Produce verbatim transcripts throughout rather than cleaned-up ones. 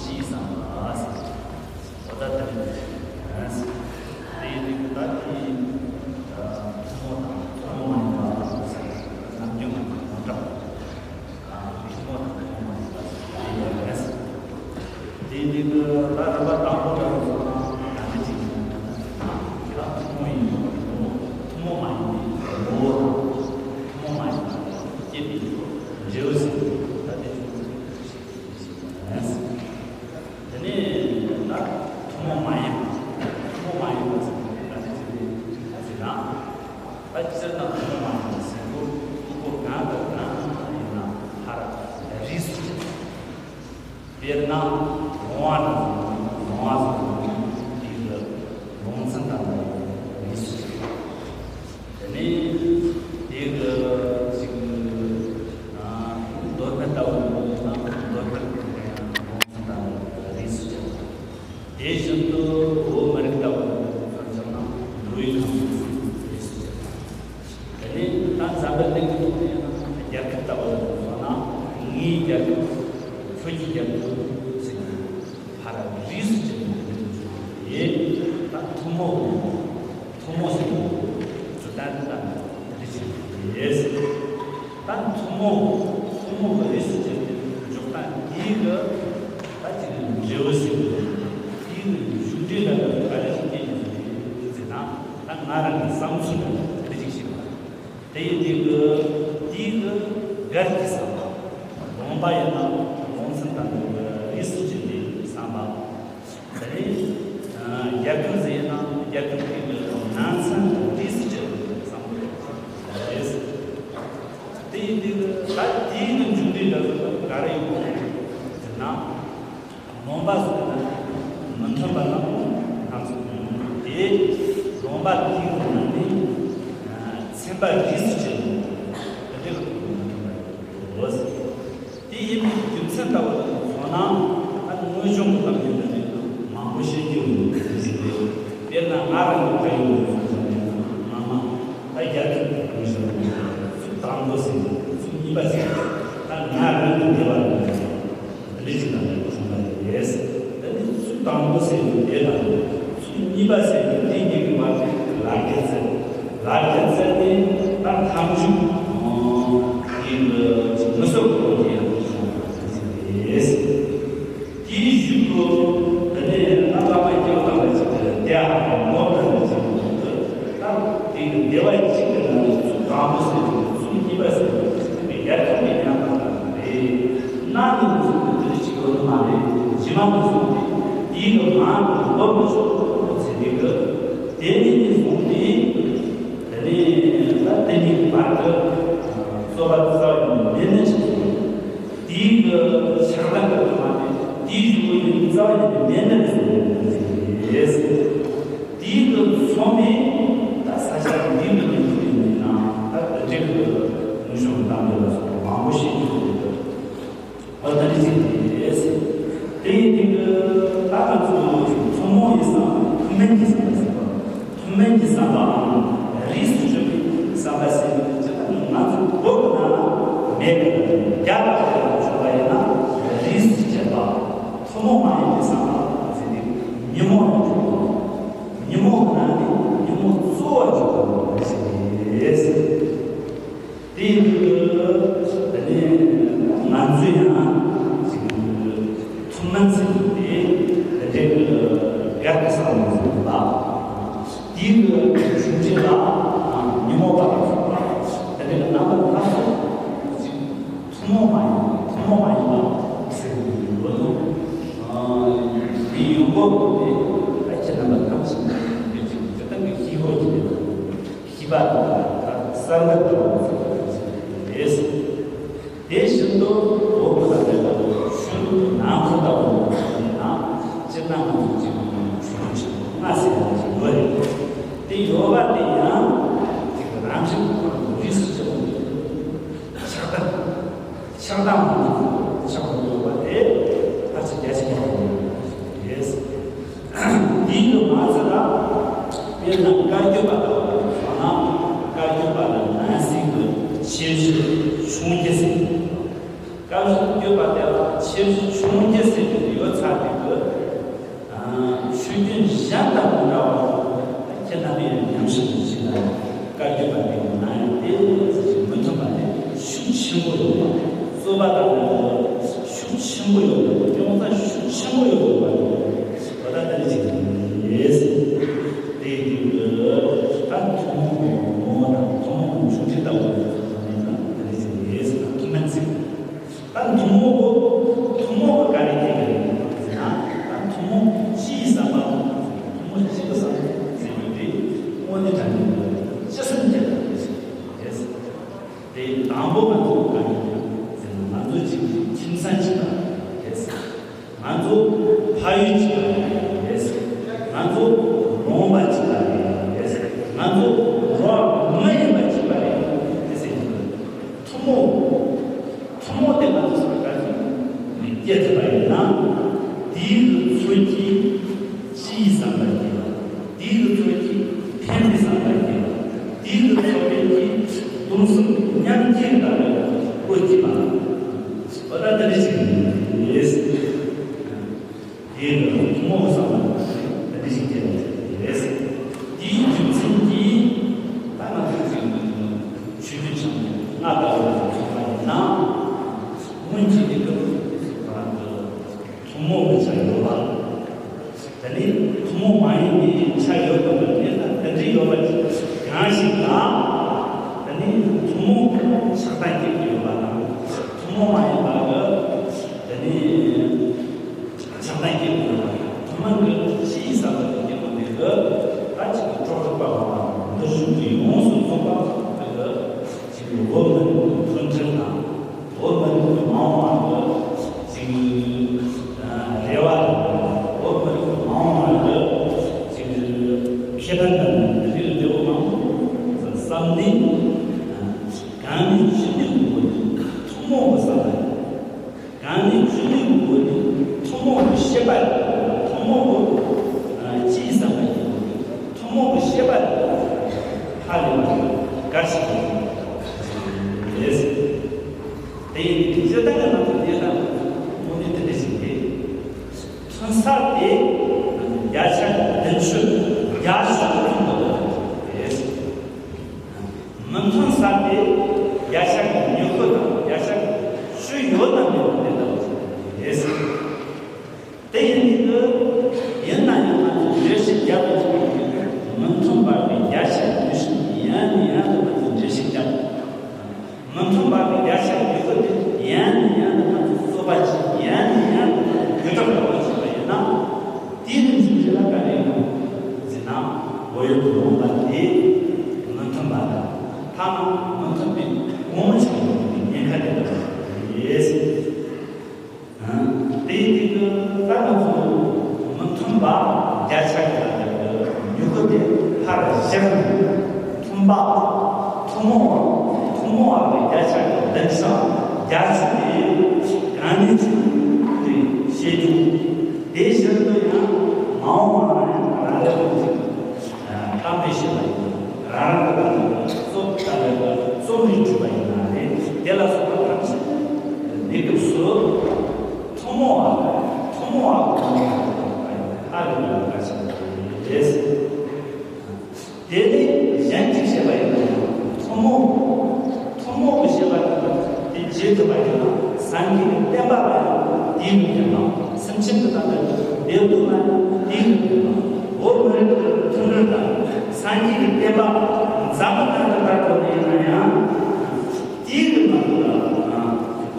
ཞེས་བསམ་པ། འོ་ད་དེ་རེད། དེ་ཡིན་དུས་ད་དེ་ཐུན་མོང་དང་ཐུན་མོང་མ་ཡིན་པ་ཟེར་ནམ་རྒྱུན་ང་ཚོ་ཡོངས་གྲགས་ཐུན་མོང་དང་ཐུན་མོང་མ་ཡིན་པ་ཟེར་དེ་ཡོད་རེད། དེ་ཡིན་དུས་ད་རིམ་པ་དང་པོ་ལ་སོང་ན་ད་འདི་ཅིག་ཡིན་ན་ད་ཐུན་མོང་ཡིན་པ་ཐུན་མོང་མ་ཡིན་པའི་ངོ་བོ་དང་ཐུན་མོང་མ་ཡིན་པ་སྐྱེད་པའི་འབྲས་བུ་ཟེར་ད་དེ་ཚོ། དེ་ནས་ད་ཐུན་མོང་མ་ཡིན་པ། ཐུན་མོང་མ་ཡིན་པ་ཟེར་དུས་ད་ནི་ཅི་རེད་ཟེར་ན། ད་སྤྱིར་ན་ཐུན་མོང་མ་ཡིན་པ་ཟེར་དུས་དངོས་པོ་གང་དང་གང་ཡིན་ན་ཕར་རིས་སུ་བཅད། དཔེར་ན་ལོང་བ་དང་ལོང་བ་ཟེར་དུས་དེའི་ལོང་ཚན་དང་རིས་སུ་བཅད། དེ་ནས་དེ་གི་ཅིག་ཨ་འདོད་པ་ལྟ་བུ་ཡིན་ན་འདོད་པ་ལོང་ཚན་དང་རིས་སུ་བཅད། དེ་བཞིན་དུ་འོ་མ་རིགས་ལྟ་བུ་ཡིན་ན་འདོད་པའི་ཁམས་རིས་སུ་བཅད། དེ་ནས་ད་འཛམ་བུ་གླིང་གི་ཐོག་ནས་ཡིན་ན་རྒྱལ་ཁབ་ལྟ་བུ་ཡིན་ན་ངའི་རྒྱལ་ཁབ་ཁྱོད་ཀྱི་རྒྱལ་ཁབ་ཟེར་ནས། ཕར་རིས་སུ་བཅད་ནས་ཡིན། ད་ཐུན་མོང་ཐུན་མོང་ཟེར་བའི་འཇོག་སྟངས་དེ་ད་དེ་འདྲ་ཞིག་རེད། ད་ཐུན་མོང་ཐུན་མོང་གི་རིས་སུ་བཅད་པའི་འཇོག་སྟངས་འདི་གི་ད་ཅིག་འབྲས་བུ་ཟེར་བའི་འདི་གི་མཇུག་འབྲས་ལ་ག་རེ་ཞིག་སྐྱེ་ཡོད་ཟེར་ན། ད་ང་རང་གི་བསམ་ཚུལ་ལ་དེ་འདྲ་ཞིག་ཤེས་པ། དེ་ཡིན་དུས་ཀྱི་དེའི་གི་སྒེར་གྱི་བསམ་པ། ལོང་པ་ཡིན་ན་ལོང་ཚན་དང་རིས་སུ་བཅད་པའི་བསམ་པ། དེ་ནས་རྒྱལ་ཁབ་ཟེར་ན་རྒྱལ་ཁབ་དེ་གི་ནང་ཚན་དང་རིས་སུ་བཅད་པའི་བསམ་པ་རེད། དེ་ཡིན་དུས་ཀྱི་ད་དེའི་གི་མཇུག་འབྲས་ལ་ག་རེ་ཡོང་གི་ཟེར་ན། ལོང་པ་ཟེར་ན་མི་མཐུན་པ་རྣམས་སྣ་ཚོགས་ཡོང་། དེ་ལོང་པ་དེའི་ནང་ནས་ཚན་པ་རིས་སུ་བཅད་དེ་འདྲ་བའི་མི་མཐུན་པ་ཡོད། དེ་ཡིན་པའི་རྒྱུ་མཚན་ལྟ་བུ་དེ་མཚོན་ན། ད་དངོས་བྱུང་གི་ལམ་ཡོད་ན་མང་པོ་ཤེས་རྒྱུ་ཡོད་ཟེར་ཏེ། དཔེར་ན་ང་རང་གི་ཕ་ཡུལ་ལ་མཚོན་ཙམ་ན་ང་མ་ད་རྒྱལ་ཁབ་ཀྱི་དངོས་བྱུང་གི་ཚུལ་དང་པོ་ཟེར་ཚུལ་གཉིས་པ་ཟེར། ད་ང་རང་གི་འདས་པ་ལ་མཚོན། འདི་འདྲ་ཞིག་དང་ལྡན་པ་གསུངས་པ་རེད། ད་ནི་ཚུལ་དང་པོ་ཟེར་བའི་དེ་དང་ཚུལ་གཉིས་པ་ཟེར་བའི་དེ་གཉིས་ཀྱི་བར་དུ་ལག་ཁྱེར་བཙལ། ལག་ཁྱེར་བཙལ་ཏེ་ད་མཐའ་མཇུག་ཡིན་པའི་མི་སོགས་པོ་དེ་ཡང་བྱུང་བ་རེད། དེའི་གཞུག་ཏུ་དེ་ནས་ད་བླ་མ་སྐྱེ་བ་དམ་པ་ཅིག་གིས་དེ་ཨ་ནོར་དང་ཅིག་ད་དེ་གི་བདེ་བ་གཅིག་གི་ནང་ནས་ཚུལ་དང་པོ་ཟེར་བའི་ཚུལ་གཉིས་པ་ཟེར་བའི་ཚུལ་གཉིས་པའི་ཡར་ཐོན་པའི་ཉམས་དང་རེད། གནའ་ནས་བཟུང་སྟེ་དེ་འདྲ་ཞིག་ཡོད་ནི་མ་རེད། རྗེས་མ་ནས་བཟུང་སྟེ་དེའི་གི་མང་དུ་འབབ་མི་ཆོག་ཟེར་དེ་གི་དེ་ནས་ནས་བཟུང་སྟེ་དེ་ནས་ད་དེ་གཉིས་ཀྱི་བར་དུ་རྩོད་པ་རྩ་བ་ནས་མེད་ནི་ཆགས་སོང་། དེའི་གི་ཆགས་སྡང་གི་ཐ་མ་དེ་དེའི་གཞུག་གུ་ནས་རྩ་བ་ནས་མེད་ནི་ཆགས་སོང་། དེའི་གི་ཚོགས་མི་ད་ས་ཆ་འདི་མི་འདི་འདི་ཡིན་ན་ད་དེ་འདྲའི་གི་ངུ་ཤོང་གཏམ་དེ་ལ་སོགས་པ་མང་པོ་ཤེས་རྒྱུ་ཡོད། འོ་ད་འདི་ཅིག་རེད། དེ་ཡིན་དུས་ད་ང་ཚོ་ཐུན་མོང་གི་བསམ་པ་ཐུན་མིན་གྱི་བསམ་པ་ཟེར་བ། ཐུན་མིན་གྱི་བསམ་པའམ་རིས་སུ་གྲུབ་པའི་བསམ་པ་ཟེར་ནས་ཅི་ལྟར་ང་ཚོ་བོད་ཀྱི་ནང་ན་མེད་པའི་རྒྱ་གར་གྱི་ནང་བྱུང་བ་ཡིན་ན་རིས་སུ་བཅད་པ། ཐུན་མོང་མ་ཡིན་པའི་བསམ་པ་ཟེར་ཏེ་ཉོན་མོངས་ལ་གྲུབ་པ། ཉོན་མོངས་ནང་ནས་ཉོན་མོངས་གཙོ་བོ་གྲུབ་པ་ཞིག་རེད། དེ་ཡིན་དུས་དེ་ནས་ང་ཚོས་ཡང་ཅིག་ཐུན་མིན་ཟེར་དུས་དེ་དེ་འདྲའི་གི་རྒྱལ་དུ་སོང་བ་ཟེར་ལ། དེའི་གི་གཞུང་ཆེན་ལ་ཉོན་མོངས་པ་དང་ཟེར་བ། དེ་འདྲའི་གི་རྣམ་པ་སྣ་ཚོགས་ཅིག་ཐུན་མོང་མ་ཡིན་པ་ཐུན་མོང་མ་ཡིན་པ་ཟེར་གི་ཡོད་དོ། དེ་ཡོང་སྒོ་དེ་ཨ་ཁྱེད་རྣམ་པ་ཐམས་ཅད་ཀྱིས་དེ་ཅིག་དེ་ལྟ་གི་ཤེས་དགོས་ཀྱི་རེད། ཤེས་པ་དང་གསར་འགོད་པ་རེད། དེ་བཞིན་དུ་འོག་ཏུ་ལ་ཕེབས་པ་ཆོས་ལུགས་ནང་ཁུལ་ལྟ་བུ་ཡིན་ན་སྤྱིར་ན་ང་ཚོ་གཅིག་ཆོས་ལུགས་ཆེན་པོ་ལྔ་ཟེར་ཡ་ཞིག་ཡོད་རེད། དེ་ཡོད་པ་དེ་ཡང་གཅིག་རང་བཞིན་ཁོ་རང་རིས་སུ་ཆད་པ་ཆགས་སྡང་། ཆགས་སྡང་མང་པོ་ཆགས་པ་ཡོད་པ་དེ་ཕལ་ཆེར་རྒྱ་ཆེ་བ་རེད། འདིའི་གི་མ་ཚད་ལ་དཔེར་ན་བཀའ་བརྒྱུད་པ་དང་མཚོན་ན་བཀའ་བརྒྱུད་པ་ལ་ནང་གསེས་ཀྱི་ཆེ་བཞི་ཆུང་བརྒྱད་ཟེར། བཀའ་བརྒྱུད་པ་དེ་ལ་ཆེ་བཞི་ཆུང་བརྒྱད་ཟེར་གྱི་ཡོད་ཚར་ རྩོད་པ་དང་ཤུགས་ཆེན་པོ་ཡོད་པ། རྙོག་དྲ་ཤུགས་ཆེན་པོ་ཡོད་པ། འོ་ད་དེ་འདྲ་ཅིག་རེད། དེ་ཡིན་དུས་ད་ཐུན་མོང་གི་ངོ་བོ་དང་ཐུན་མོང་གི་འབྱུང་འགྱུར་ལྟ་བུ་ཡིན་ན་དེ་འདྲ་ཅིག་རེད་ཟེར་ན་ཐུན་མོང་ཚིག་ད་ཐུན་མོང་གི་ཐུན་མོང་གི་ག་རེ་སྐྱེ་གི་རེད་ཟེར་ན། ད་ཐུན་མོང་སྤྱིའི་བསམ་པ། ཐུན་མོང་སྤྱི་གི་བསམ་པ་ཟེར་རྒྱུ་དེ་དངོས་གནས་དྲང་གནས་ཀྱི་སྤྱི་སེམས་ཀྱི་ལྟ་བུ་ཞིག་རེད། དེ་དང་པོ་ང་ཚོ་ག་རེ་ཟེར་ན། ང་ཚོ་གཅིག་ཁྱིམ་ཚང་གཅིག་པ་རེད། ང་ཚོ་ཕ་ཡུལ་གཅིག་པ་རེད། ང་ཚོ་ལུང་པ་གཅིག་པ་རེད། ང་ཚོ་རོགས་མི་ཡིན་པ་གཅིག་པ་རེད། དེ་ཟེར་གྱི་འདུག་ཐུན་མོང་། ཐུན་མོང་དེ་ང་ཚོ་བསམ་པ་ག་ཚོད་སྐྱེ་ཐུབ་པ་ཡིན་ན། དེའི་ཚོད་ཀྱིས་སྤྱིའི་བསམ་པ་སྐྱེ་བ། དེའི་ཚོད་ཀྱིས་ཕན་པའི་བསམ་པ་སྐྱེ་བ། དེའི་ཚོད་ཀྱིས་སྡོམ་གསུམ་མཉམ་སྐྱེ་ལྟ་བུའི་བློ་སྐྱེ་བ། འོ་ད་དེ་འདྲ་ཞིག་རེད། དེའི་ཐུན་མོང་བསམ་པ་དེ་འདྲ་ཞིག་སྐྱེ་བ་རེད། དེའི་རྒྱུ་མཚན་གྱིས་ད་ང་ཚོ་ཚིག་ཆོས་བརྒྱུད་ཆེན་པོ་ལྔ་ལྟ་བུ་ལ་སོགས་པ་ཡིན་ན། སྔོན་གྱི་དུས་སྐབས་ཁོ་རང་གི་ཐུན་མོང་གི་ཆ་ཡོད་པ། དེ་ནས་ཐུན་མོང་མ་ཡིན་པའི་ཆ་ཡོད་དམ་པ་དེ་དང་དེ་འདྲ་ཡོད་པ་གང་ཞིག་ལ། དེ་ནས་ཐུན་མོང་གི་ཆགས་སྡང་སྐྱེ་གི་ཡོད་པ་དང་། ཐུན་མོང་མ་ཡིན་པ་གི་དེ་ནས་ཆགས་སྡང་སྐྱེ་གི་ཡོད་པ་དང་། ཐུན་མོང་གི་སྤྱིའི་བསམ་པ་དེ་སྐྱེ་མ་ཐུབ་པ་ད་ཅིག་གི་གྲོགས་རིག་པ་བ་འདི་བཞིན་དུ་ཡོངས་སུ་རྫོགས་པ་དེ་གི་ཅིག་གི་འོག་མིན་གྱི་མཐུན་སྒྲིལ་དང་། འོག་མིན་གྱི་མ་འོངས་པ་གི་ཅིག་རེ་བ་དང་། འོག་མིན་གྱི་མ་འོངས་པ་གི་ཅིག་ཁེ་ཕན་དང་། འདི་རིགས་འབྲས་བུ་མང་པོ་བསམ་ནས། གང་ནས་ཅི་ནས་འོག་ཐུན་མོང་གི་བསམ་པ། གང་ནས་ཅི་ནས་འོག་ཐུན་མོང་གི་ཤེས་པ། ཐུན་མོང་གི་སྤྱིའི་བསམ་པ་ཡིན། ཐུན་མོང་གི་ཤེས་པ་ཧ་ལས་པ་གལ་ཆེན་པོ་རེད། དེ་ཡིན་དུས་སྤྱིར་བཏང་གི་ནང་དུ་གནས་སྟངས་དངོས་གནས་དེ་འདྲ་ཞིག་རེད། མཐུན་ས་དེ་བརྒྱ་ཆ་བདུན་ཅུ་བརྒྱད་ཅུ་ཙམ་དུ་རེད། མི་མཐུན་ས་དེ་བརྒྱ་ཆ་ཉི་ཤུ་དང་བརྒྱ་ཆ་བཅུ་ཡོད་དམ་མེད་དེ་ལྟ་བུ་རེད། དེ་ཡིན་དུས་ཡིན་ན་ཡང་ང་ཚོས་འགྲེལ་བཤད་རྒྱག་པ་ཞིག་ཡིན་དུས། མི་མཐུན་པ་དེ་བརྒྱ་ཆ་ཉི་ཤུ་ཡིན་ན་ཡང་ང་ཚོས་འགྲེལ་བཤད་རྒྱག་མི་མཐུན་པ་གི་བརྒྱ་ཆ་ཉི་ཤུ་དེ་ཡང་ནས་ཡང་དུ་ང་ཚོས་རྩོད་པ་བྱེད། ཡང་ནས་ཡང་དུ་ང་ཚོས་དགོད་བྲོ་འདྲ་བོ་བྱེད་པ་ཡིན་ན། དེའི་རིམ་བཞིན་རེ་ལ་ག་རེ་ཡོང་ཟེར་ན། འོ་ཡོད་དུ་ཡོང་པ་དེ་མི་མཐུན་པ་དང་། ཐ་ན་མི་མཐུན་པའི་ངོ་བོ་ཆགས་ཡོང་བའི་ཉེན་ཁ་དེ་འདྲ་རེད། དེའི་སྟེང་དུ་ད་ང་ཚོ་མི་མཐུན་པ་བརྒྱ་ཆ་གི་ལ་ཉི་ཤུ་དེ་ཕར་བཞག་ནས། མཐུན་པ། ཐུན་མོང་བ། ཐུན་མོང་བ་གི་བརྒྱ་ཆ་གི་བདུན་ཅུ་དང་བརྒྱད་ཅུ་དེ་གང་ནས་ཅི་དེ་བཤད་རྒྱུ། དེ་བཞིན་དུ་ཡང་མ་འོངས་པ་ལ་ཡང་རང་རེ་རང་གིས་གཏམ་དཔེ་བཤད་པ་ཡིན། རང་རང་གི་རྩོམ་ལྟ་བུའི་རྩོམ་རིག་གྲུབ་པ་ཡིན་ན་རེད། དེ་ལ་སོགས་པ་ཐམས་ཅད་འདི་སྐབས་སུ་ཐུན་མོང་བ། ཐུན་མོང་བ་གོང་ནས་ཧ་ལས་པའི་གལ་ཆེན་པོ་རེད། དེ་ནས་གཞན་གཅིག་བཤད་པ་ཡིན་ན་ཡང་ཐུན་མོང་། ཐུན་མོང་གི་བཤད་པ་དེ་དེ་བྱེད་ཐུབ་པ་ཡིན་ན། སངས་རྒྱས་ཀྱི་བསྟན་པ་ལ་ཡང་དེའི་རིགས་ཡིན་ནོ། སེམས་ཅན་གྱི་དོན་དུ་འབད་ཐུབ་ན་དེའི་རིགས་ཡིན་ནོ། བོད་མི་རིགས་ཀྱི་མཐུན་སྒྲིལ་དང་སངས་རྒྱས་ཀྱི་བསྟན་པ་འཛམ་བུ་གླིང་དུ་དར་དགོས་ནི་ཡིན་ན་ཡང་། དེའི་རིགས་མ་ཐུབ་ལ་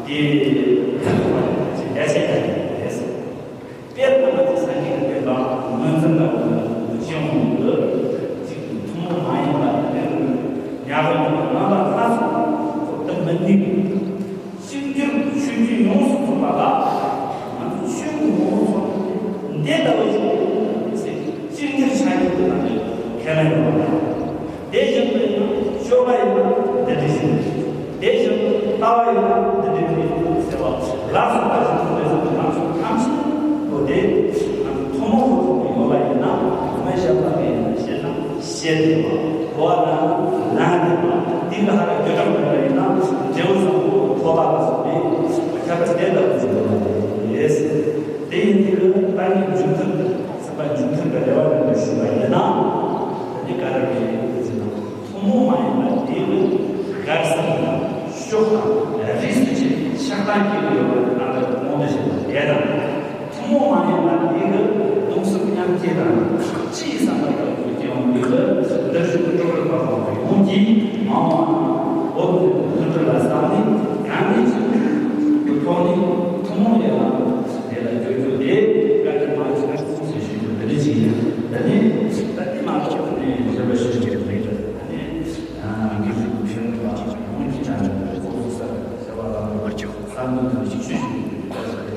དེ་མཐུན་ཐུབ་པ་ཡིན་ན་ཞེས་རྒྱ་ཆེ་བ་རེད། དཔེར་ན་ང་ཚོ་སངས་རྒྱས་ཀྱི་བསྟན་པ་ངོས་འཛིན་དང་སྤྱི་ཡོངས་ཀྱི་གཅིག་ཐུན་མོང་མ་ཡིན་པ་དེ་ཉག་གི་རྣམ་པ་སྣ་ཚོགས་ཐོག་ཏུ་མི་གནས། གཅིག་གྱུར་ཆོས་བརྒྱུད་ཡོངས་སུ་རྫོགས་པ་ལ་ང་ཚོ་ཆོས་ཀྱི་ངོ་བོ་ཚོ་འདི་ལྟ་བུ་ཞིག་ཡིན་ཟེར་གཅིག་གྱུར་ཆ་ཡོད་དུ་བཏང་ནས་ཁས་ལེན་ཡོང་བ་རེད། དེ་བཞིན་དུ་ཡང་སྤྱོད་པ་ཡིན་ན་འདི་འདྲ་ཞིག་རེད། དེ་བཞིན་དུ་ལྟ་བ་ཡིན་ན་འདི་འདྲ་རེད་ཟེར་བ་ལ་སོགས་པ་ཞིག་ཐུབ་པའི་བཟོ་དང་ཐམས་ཅད་པོ་དེ་ཐུན་མོང་དུ་ཐུག་ཡོད་པ་ཡིན་ན། མི་གཞན་པ་གིས་ཡིན་ན་ཤེས་ན་ཤེས་བདེ་བ། གོ་བ་ན་ལན་བདེ་བ། དེ་ག་ཧ་ལ་དགོད་བྲོ་འདྲ་བ་ཡིན་ན་འབྲས་བུ་བཟང་པོ་ཐོབ་པ་ལ་སོགས་པའི་ཁྱད་པར་དེ་ལྟ་བུ་ཞིག་ཡོད་པ་རེད། དེ་ཡིན་དུས་ད་ནི་རྒྱུ་མཐུན། སེམས་པ་རྒྱུ་མཐུན་གྱི་རེ་བ་མེད་པར་ཞུས་པ་ཡིན་ན། ད་ནི་ག་རེ་རེད་ཟེར་ན། ཐུན་མོང་མ་ཡིན་པ་དེ་བས་གར་སོང་དང་ཤོག་དང་རིས་སུ་ཆད་པའི་ཆགས་ ཡོད་པ་དེ་ལྟར་དུ་མངོན་དུ་བྱེད་པ་དེ་དང་། ཐུན་མོང་མ་ཡིན་པ་དེ་གི་གདུང་སེམས་མཉམ་སྐྱེད་དང་། སྤྱིའི་བསམ་པ་དང་དུ་སྐྱེ་བ་དེ་གི་འདིར་བཞུགས་པའི་གྲོགས་རིག་པ་སོགས་ཡོངས་ཀྱིས་མ་འོངས་པ་བོད་ཀྱི་མཐུན་སྒྲིལ་ལ་བསམ་ནས། གང་ལས་ཀྱང་གི་ཐོག་ནས་ཐུན་མོང་ཡན་ལག་དེ་ལ་བསྒྱུར་རྒྱུ་དེ་བཀའ་དྲིན་མ་ཆེ་ཟེར་ཞུ་རྒྱུ་དེ་འདྲ་ཅིག་ཡིན། ད་ནི་ད་ནི་མ་གཏོགས་ནས་ཞུ་བ་ཞུ་རྒྱུ་མེད། ད་ནི། དགེ་ལུགས་ཆོས་ལུགས་ལ་ཡོངས་ཀྱི་བྱ་བའི་སྐོར་སུ་གསལ་བ་དང་། བསམ་བློ་དང་ཤུགས་ཆེ་ཞུ་དགོས།